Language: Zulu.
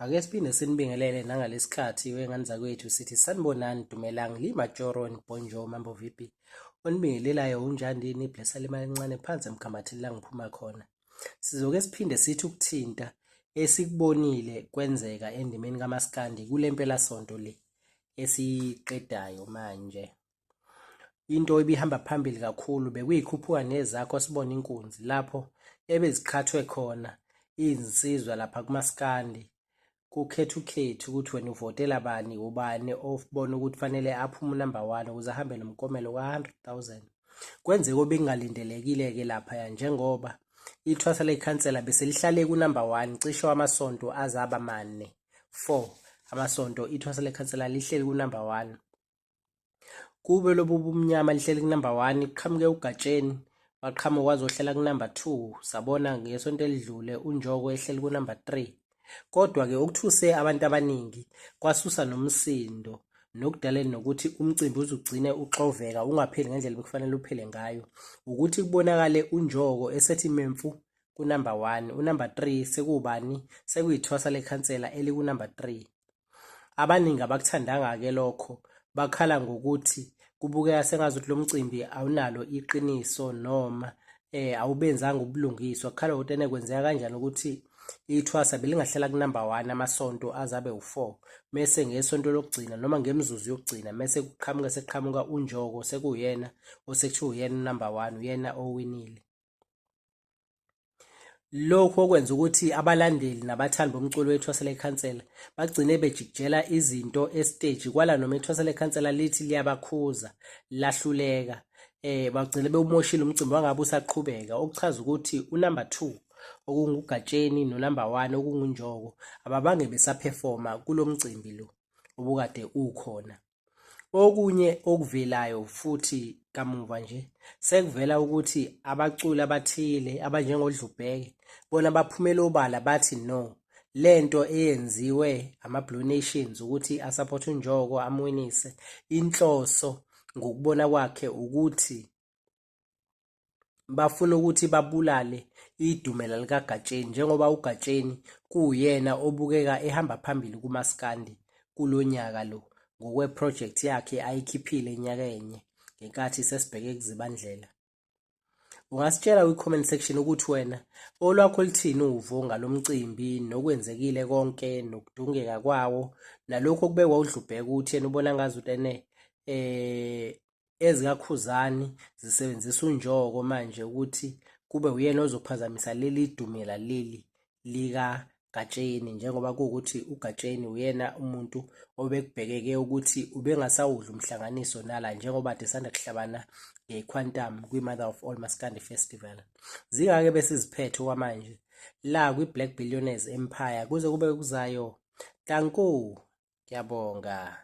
Ake siphinde sinibingelele nangalesikhathi wengane zakwethu sithi sanibonani Dumelang Limajoro and Bonjour Mambo Vipi. Onibingelelayo unjandini blessa limali encane phansi emkhambathini la ngiphuma khona. Sizoke siphinde sithi ukuthinta esikubonile kwenzeka endimeni kaMaskandi kule mpelasonto le esiyiqedayo manje. Into ebihamba phambili kakhulu bekuyikhuphuka nezakho sibone inkunzi lapho ebeziqhathwe khona izinsizwa lapha kumaskandi kukhethukhethu ukuthi wena uvotela bani ubani obona ukuthi fanele aphume unumber one ukuze ahambe nomkomelo ka-100 000. Kwenzeka obekungalindelekile-ke laphaya njengoba ithwasa lekhansela beselihlale kunumber one cishe amasonto azaba mane four amasonto ithwasa lekhansela lihleli kunumber one. Kube lobu bumnyama lihleli kunumber one kuqhamuke uGatsheni waqhamuka wazohlela kunumber two sabona ngesonto elidlule uNjoko ehleli kunumber three. Kodwa-ke okuthuse abantu abaningi kwasusa nomsindo nokudale nokuthi umcimbi uzugcine uxoveka ungapheli ngendlela bekufanele uphele ngayo ukuthi kubonakale uNjoko esethi memfu kunumber one unumber three sekuwubani sekuyithwasa lekhansela elikunumber three. Abaningi abakuthandanga-ke lokho, bakhala ngokuthi kubukeka sengazuthi lo mcimbi awunalo iqiniso noma awubenzanga ubulungiswa. Kukhalwa ukuthi ene kwenzeka kanjani ukuthi ithwasa belingahlala kunumber one amasonto aze abe u-four, mese ngesonto lokugcina noma ngemizuzu yokugcina mese kuqhamuka sekuqhamuka uNjoko sekuwuyena osekuthiwa uyena unumber one, uyena owinile. Lokhu okwenza ukuthi abalandeli nabathandi bomculo wethwasa lekhansela bagcine bejikijela izinto esiteji kwala noma ithwasa lekhansela lithi liyabakhuza lahluleka bagcine bewumoshile umcimbi wangabe usaqhubeka okuchaza ukuthi unumber 2 okunguGatsheni nonumber 1 okunguNjoko ababange besaphefoma kulo mcimbi lo obukade ukhona. Okunye okuvelayo futhi kamuva nje sekuvela ukuthi abaculi abathile abanjengoDlubheke bona baphumele obala bathi no lento eyenziwe ama-Blue Nations ukuthi asaphothe uNjoko amwinise inhloso ngokubona kwakhe ukuthi bafuna ukuthi babulale idumela likaGatsheni njengoba uGatsheni kuwuyena obukeka ehamba phambili kumaskandi kulo nyaka lo ngokwe-project yakhe ayikhiphile nyakenye ngenkathi sesibheke kuZibandlela. Ungasitshela kwi-comment section ukuthi wena olwakho luthini uvo ngalo mcimbi nokwenzekile konke nokudungeka kwawo nalokhu okubekwa uDlubheke ukuthi yena ubona ngazuthi ene ezikaKhuzani zisebenzisa uNjoko manje ukuthi kube uyena ozophazamisa leli dumela leli likaGatsheni njengoba kuwukuthi uGatsheni uyena umuntu obekubhekeke ukuthi ubengasawudli umhlanganiso nala njengoba kade esanda kuhlabana ngeQuantum kwi-Mother of All Maskandi Festival. Zingake besiziphethe okwamanje la kwi-Black Billionaires Empire kuze kube kuzayo. Danko, ngiyabonga.